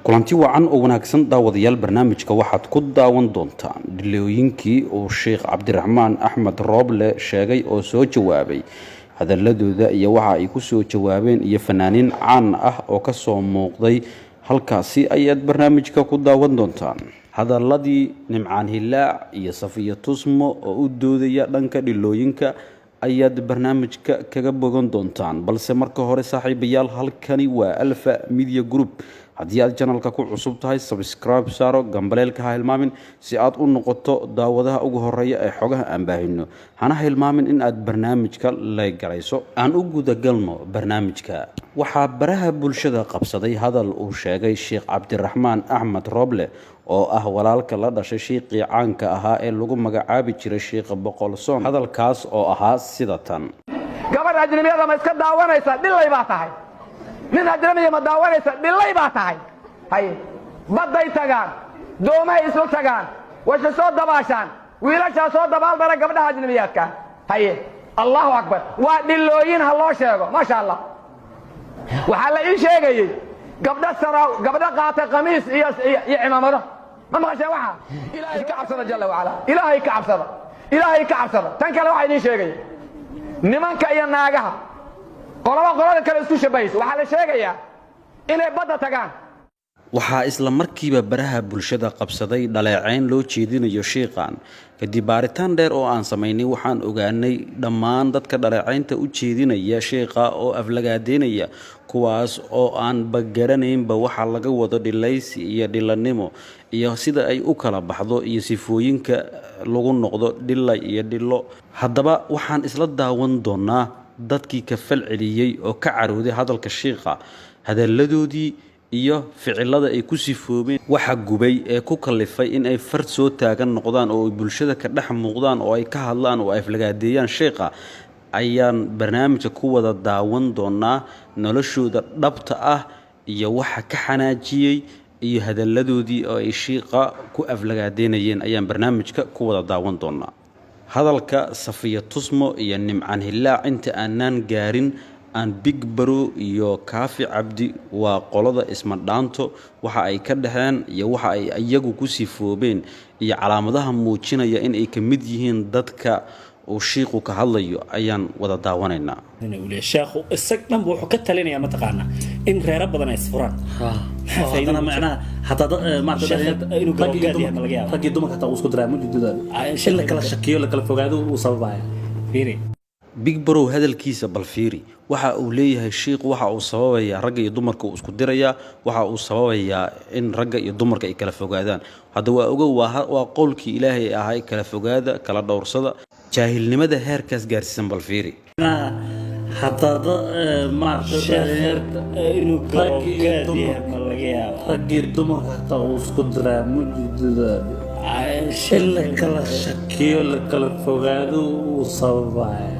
Kulanti wacan oo wanaagsan, daawadayaal. Barnaamijka waxaad ku daawan doontaan dhilooyinkii uu Sheekh Cabdiraxmaan Axmed Rooble sheegay oo soo jawaabay hadaladooda iyo waxa ay ku soo jawaabeen, iyo fanaaniin caan ah oo kasoo muuqday halkaasi ayaad barnaamijka ku daawan doontaan. Hadaladii Nimcaan Hilaac iyo Safiya Tusmo oo u doodaya dhanka dhilooyinka ayaad barnaamijka kaga bogan doontaan. Balse marka hore, saaxiibayaal, halkani waa Alfa Media Group. Haddii aad channelka ku cusub tahay, subscribe saaro, gambaleelka ha hilmaamin si aad u noqoto daawadaha ugu horeeya ee xogaha aan baahino. Hana hilmaamin in aad barnaamijka like garayso. Aan u gudagalno barnaamijka. Waxaa baraha bulshada qabsaday hadal uu sheegay Sheekh Cabdiraxmaan Axmed Rooble, oo ah walaalka la dhashay shiiqii caanka ahaa ee lagu magacaabi jiray Shiikha Boqolsoon. Hadalkaas oo ahaa sida tan: Gabadh ajnabiyada ma iska daawanaysa? Dhilay baa tahay. Nin ajnabiya ma daawanaysa? Dhilay baa tahay. Haye, badday tagaan, doomahay isla tagaan, washa soo dabaashaan, wiilashaa soo dabaaldara, gabdhaha ajnabiyaadka. Haye, Allahu akbar, waa dhilooyin. Ha loo sheego. Maasha Allah, waxaa la ii sheegayey gabdho sara, gabdho qaatay qamiis iyo cimaamado. Ma maqasheen? Waxa Ilaahay ka cabsada, jalla wacala. Ilaahay ka cabsada, Ilaahay ka cabsada. Tan kale waxaa idiin sheegaya nimanka iyo naagaha qolaba qolada kale isku shabbahayso. Waxaa la sheegayaa inay badda tagaan. Waxaa isla markiiba baraha bulshada qabsaday dhaleeceyn loo jeedinayo shiiqan. Kadib baaritaan dheer oo aan samaynay, waxaan ogaanay dhammaan dadka dhaleeceynta u jeedinaya shiiqa oo aflagaadeynaya, kuwaas oo aan bagaranaynba waxa laga wado dhilaysi iyo dhilanimo iyo sida ay u kala baxdo iyo sifooyinka lagu noqdo dhila iyo dhilo. Haddaba waxaan isla daawan doonaa dadkii ka fal celiyey oo ka carooday hadalka shiiqa, hadalladoodii iyo ficilada ay ku sifoobeen, waxa gubay ee ku kalifay in ay far soo taagan noqdaan oo ay bulshada ka dhex muuqdaan oo ay ka hadlaan oo ay aflagaadeeyaan sheekha, ayaan barnaamijka ku wada daawan doonaa. Noloshooda dhabta ah iyo waxa ka xanaajiyey iyo hadalladoodii oo ay shiiqa ku aflagaadeynayeen ayaan barnaamijka ku wada daawan doonaa. Hadalka Safiya Tusmo iyo Nimcan Hilaac inta aanaan gaarin, aan Big Bro iyo Kaafi Cabdi, waa qolada Isma Dhaanto, waxa ay ka dhexeen iyo waxa ay iyagu ku sifoobeen iyo calaamadaha muujinaya in ay ka mid yihiin dadka uu shiiqu ka hadlayo ayaan wada daawanaynaa. Sheekhu isag dhanba wuxuu ka talinayaa, mataqaanaa, in reero badan ay isfuraan. Maxaa faa'iido haddana ugu jira? Macnaha hataa dad maarata Sheekha inuu rag iyo garoon gaad yahay ma laga yaabaa? Rag iyo dumarka hataa uu isku diraa mujidada in la kala shakiyo, la kala fogaado uu sababaya. Fiiri. Big Bro hadalkiisa bal fiiri. Waxa uu leeyahay shiiqu waxa uu sababayaa ragga iyo dumarka uu isku dirayaa, waxa uu sababayaa in ragga iyo dumarka ay kala fogaadaan. Hadda waa ogow, waa qowlkii Ilaahay ahay: kala fogaada, kala dhowrsada. Jaahilnimada heerkaas gaarsiisan bal fiiri. Macnaha hataa dad maarata Sheekha inuu rag garoon iyo gaad dumar yahay ma laga yaabaa? Rag iyo dumarka hataa uu isku diraa mujidada in la kala shakiyo, la kala fogaado uu sababaya.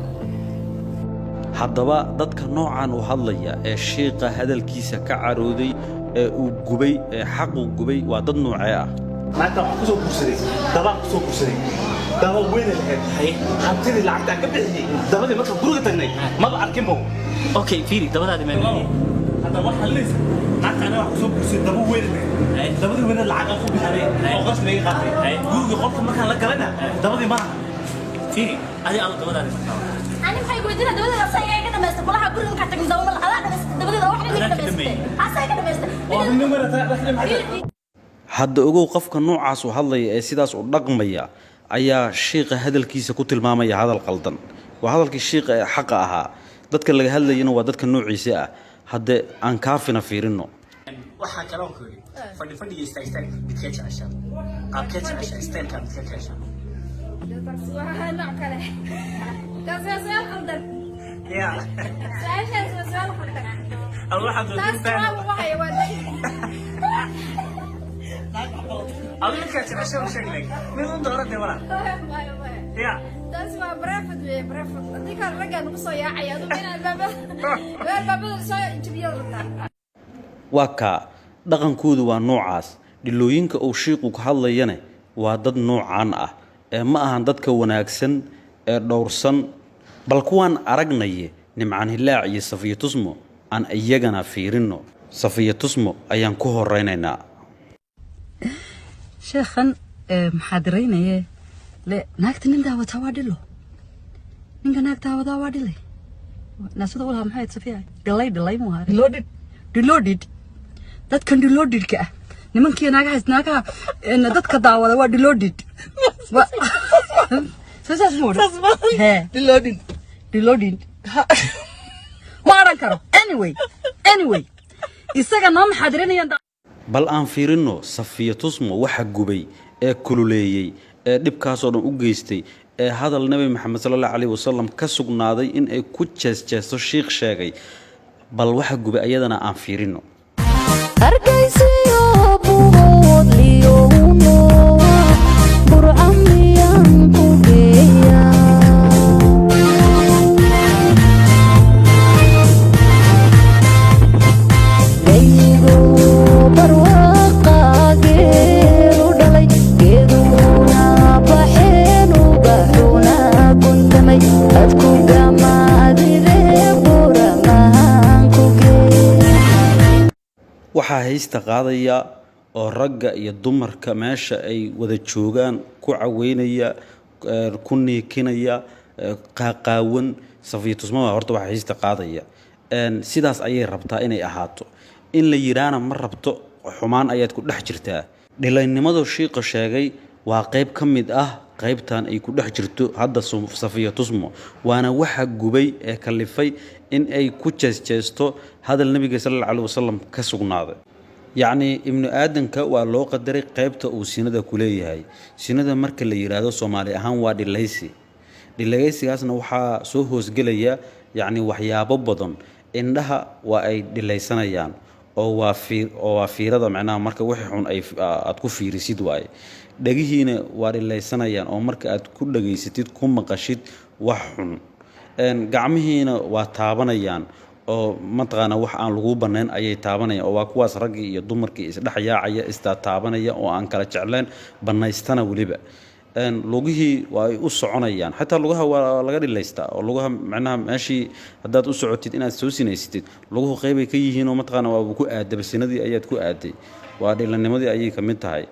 Haddaba dadka noocan u hadlaya ee shiiqa hadalkiisa ka carooday ee uu gubay ee xaqu gubay waa dad noocee ah? Maanta waxaan kusoo guursaday dabaan, kusoo guursaday daba weyna lahayd. Hantidii lacagtaan ka bixiyey dabadii, markaan guriga tagnay maba arkinbo. Okay, fiiri, dabadaadi meel. Hadda waxaa leysa naagta aniga waxaan kusoo guursaday daba weyna lahayd. Dabadii weyna lacag aan ku bixinay oo qash laga qaatay. Guriga qolka markaan la galana dabadii maaha. Fiiri, adi adu dabadaadi markaa. Ani maxay weydiinaa? Dabadeeda asaga iga dhamaysta kulaha. Guriga markaa tagin daba ma adaa dhamaystay dabadeeda, wax iga dhamaystay, asaga iga dhamaystay. Hadda ogow, qofka noocaas u hadlaya ee sidaas u dhaqmaya ayaa shiiqa hadalkiisa ku tilmaamaya hadal qaldan. Waa hadalkii shiiqa ee xaqa ahaa. Dadka laga hadlayana waa dadka noociisa ah. Hadde aan Kaafina fiirino. Waxaa kaloon ku yidhi, fadhi fadhiga, istaag istaag, midkee jeceshaa? Qaabkee jeceshaa? Stylekaa midkee jeceshaa? Waa nooc kale taas, waa su'aal qaldan. Ya. Su'aashaas waa su'aal qaldan. Ama waxaad taas jawaab uma hayo, waa adu midkaa jeceshaa u sheeg, leeg mid un doorade walaal. Maya, maya. Ya. Taas waa private wey, private. Haddii kale raggaa nagu soo yaacaya. Adugu in albaabada soo jabiyo rabtaa. Waa kaa, dhaqankoodu waa noocaas. Dhilooyinka uu shiiqu ka hadlayane waa dad noocaan ah ee ma ahan dadka wanaagsan ee dhowrsan. Bal kuwaan aragnaye, Nimcaan Hilaac iyo Safiyo Tusmo, aan iyagana fiirinno. Safiya Tusmo ayaan ku horeynaynaa. Sheekhan maxaadiraynaye le naagta nin daawataa waa dhilo, ninka naag daawadaa waa dhilay. Naasada u lahaa maxay ahayd, Safiya? Dhilay, dhilay mu ahaa? Dhiloodhid, dhiloodhid. Dadkan dhiloodhidhka ah, nimankii naagahaas, naagaha dadka daawada waa dhiloodhid. Soo saas ma odhan? Hee, Dhiloodhin. Dhiloodhid ma odhan karo. Anyway, isaga noo maxaadirinayaan. Bal aan fiirinno Safiya Tusmo waxa gubay ee kululeeyey ee dhibkaasoo dhan u geystay ee hadal Nebi Maxamed sala allahu caleyhi wasalam ka sugnaaday in ay ku jeesjeesto shiikh sheegay. Bal waxa gubay ayadana aan fiirinno. Hargeysiyo Buhoodliyowno, Burcamiyaan ku geeya. Gaygo barwaaqa geelu dhalay, geeduuna baxeen, ubaxuuna guntamay, adku gamaadide buramahaan ku gee. Waxaa haysta qaadaya oo ragga iyo dumarka meesha ay wada joogaan ku caweynaya, ku niikinaya, qaaqaawan Safiya Tusmada. Horta waxaa haysta qaadaya, sidaas ayay rabtaa inay ahaato. In la yidhaana ma rabto, xumaan ayaad ku dhex jirtaa. Dhilaynimadu shiiqa sheegay waa qayb ka mid ah qaybtan ay ku dhex jirto hadda Safiya Tusmo, waana waxa gubay ee kalifay in ay ku jeesjeesto hadal Nebiga sala allahu caleyhi wasalam ka sugnaaday. Yacni, ibnu aadanka waa loo qadaray qaybta uu sinada ku leeyahay. Sinada marka la yidhaahdo Soomaali ahaan waa dhilaysi. Dhilaysigaasna waxaa soo hoosgelaya, yacni, waxyaabo badan. Indhaha waa ay dhilaysanayaan oo waa fiirada, macnaha marka wixii xun ay aad ku fiirisid waaye. Dhegihiina waa dhilaysanayaan oo marka aad ku dhegaysatid, ku maqashid wax xun. Gacmihiina waa taabanayaan oo mataqaana wax aan lagu banayn ayay taabanayaan, oo waa kuwaas raggii iyo dumarkii isdhex yaacaya, istaataabanaya oo aan kala jecleen, bannaystana weliba. Lugihii waa ay u soconayaan, xataa lugaha waa laga dhilaystaa oo lugaha, macnaha, meeshii haddaad u socotid inaad soo sinaysatid, luguhu qeybay ka yihiin oo mataqaana waaba ku aadaba, sinadii ayaad ku aaday, waa dhilanimadii ayay ka mid tahay.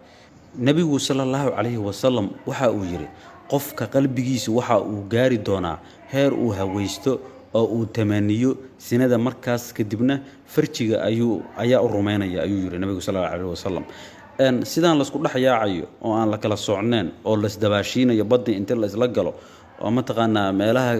Nebigu sala allahu calayhi wasalam waxa uu yidhi: qofka qalbigiisu waxa uu gaari doonaa heer uu hawaysto oo uu tamaniyo sinada, markaas kadibna farjiga ayaa u rumaynaya, ayuu yidhi nebigu sala allahu calayhi wasalam. Sidaan laisku dhex yaacayo oo aan la kala socneen oo laisdabaashiinayo, badda inta laisla galo oo mataqaanaa meelaha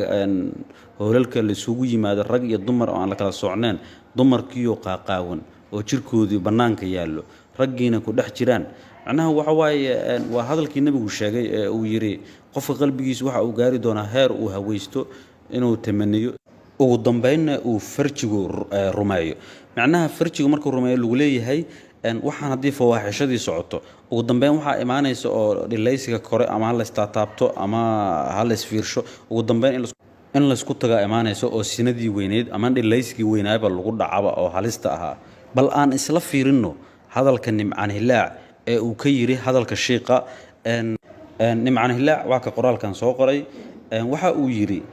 hoolalka laisugu yimaado, rag iyo dumar oo aan la kala socneen, dumarkiioo qaaqaawan oo jirkoodii bannaanka yaallo, raggiina ku dhex jiraan, macnaha waxa waaye, waa hadalkii nebigu sheegay ee uu yidhi: qofka qalbigiisu waxa uu gaari doonaa heer uu hawaysto inuu tamaniyo, ugu dambeynna uu farjigu rumeeyo. Macnaha farjigu markuu rumeeyo lagu leeyahay, waxaan haddii fawaaxishadii socoto, ugu dambeyn waxaa imaanaysa oo dhilaysiga kore ama ha laystaataabto ama ha laysfiirsho, ugu dambeyn in laysku tagaa imaanaysa oo sinadii weyneyd ama dhilaysigii weynaaba lagu dhacaba oo halista ahaa. Bal aan isla fiirinno hadalka Nimcaan Hilaac ee uu ka yidhi hadalka shiiqa. Nimcaan Hilaac waa ka qoraalkan soo qoray. Waxa uu yidhi: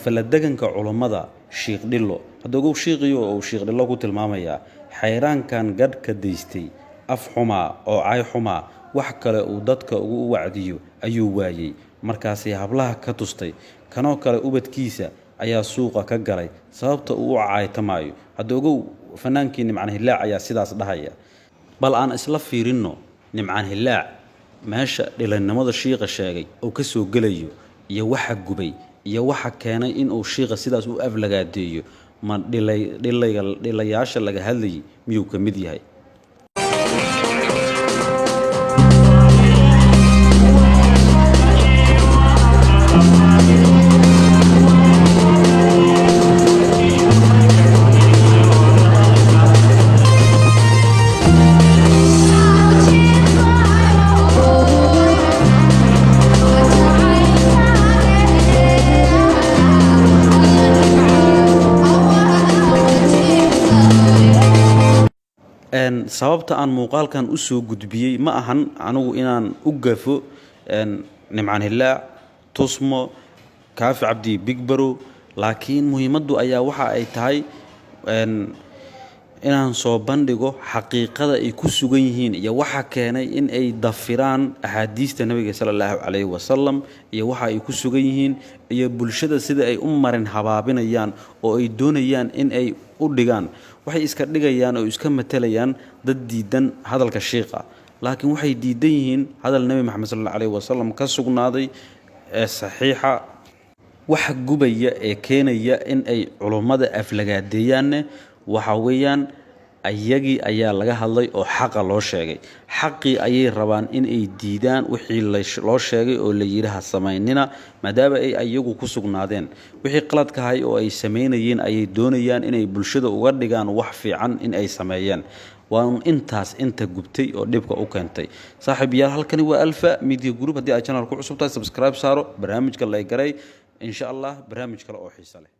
faladeganka culummada shiikh dhilo. Hadda ogow, shiiqiyo uu shiikh dhilo ku tilmaamayaa. Xayraankan gadhka daystay, af xumaa oo cay xumaa, wax kale uu dadka ugu wacdiyo ayuu waayey, markaasay hablaha ka tustay. Kanoo kale ubadkiisa ayaa suuqa ka galay sababta uu u caaytamaayo. Hadda ogow, fanaankii Nimcaan Hilaac ayaa sidaas dhahaya. Bal aan isla fiirinno Nimcaan Hilaac meesha dhilanimada shiiqa sheegay uu ka soo gelayo iyo waxa gubay iyo waxa keenay inuu shiiqa sidaas u aflagaadeeyo. Ma dhilay dhilayga dhilayaasha laga hadlayay miyuu ka mid yahay? Sababta aan muuqaalkan u soo gudbiyey ma ahan anigu inaan u gafo Nimcaan Hilaac, Tusmo, Kaafi Cabdi Big Barow, laakiin muhiimaddu ayaa waxa ay tahay. Inaan soo bandhigo xaqiiqada ay ku sugan yihiin iyo waxa keenay in ay dafiraan axaadiista Nabiga sala Allahu calayhi wasalam, iyo waxa ay ku sugan yihiin, iyo bulshada sida ay u marin habaabinayaan oo ay doonayaan in ay u dhigaan. Waxay iska dhigayaan oo iska matalayaan dad diidan hadalka shiiqa, laakiin waxay diidan yihiin hadal Nebi Maxamed sal Allahu calayhi wasalam ka sugnaaday ee saxiixa. Waxa gubaya ee keenaya in ay culummada aflagaadeeyaanne waxa weeyaan ayagii ayaa laga hadlay oo xaqa loo sheegay. Xaqii ayay rabaan in ay diidaan, wixii loo sheegay oo la yidhi ha samaynina, maadaama ay ayagu ku sugnaadeen wixii qaladkahay oo ay samaynayeen, ayay doonayaan inay bulshada uga dhigaan wax fiican in ay sameeyeen. Waa intaas inta gubtay oo dhibka u keentay. Saaxiib yaal, halkani waa Alfa Media Group. Haddii aad channel ku cusub tahay, subscribe saaro, barnaamijka lay garay. Insha Allah barnaamij kale oo xiiso leh.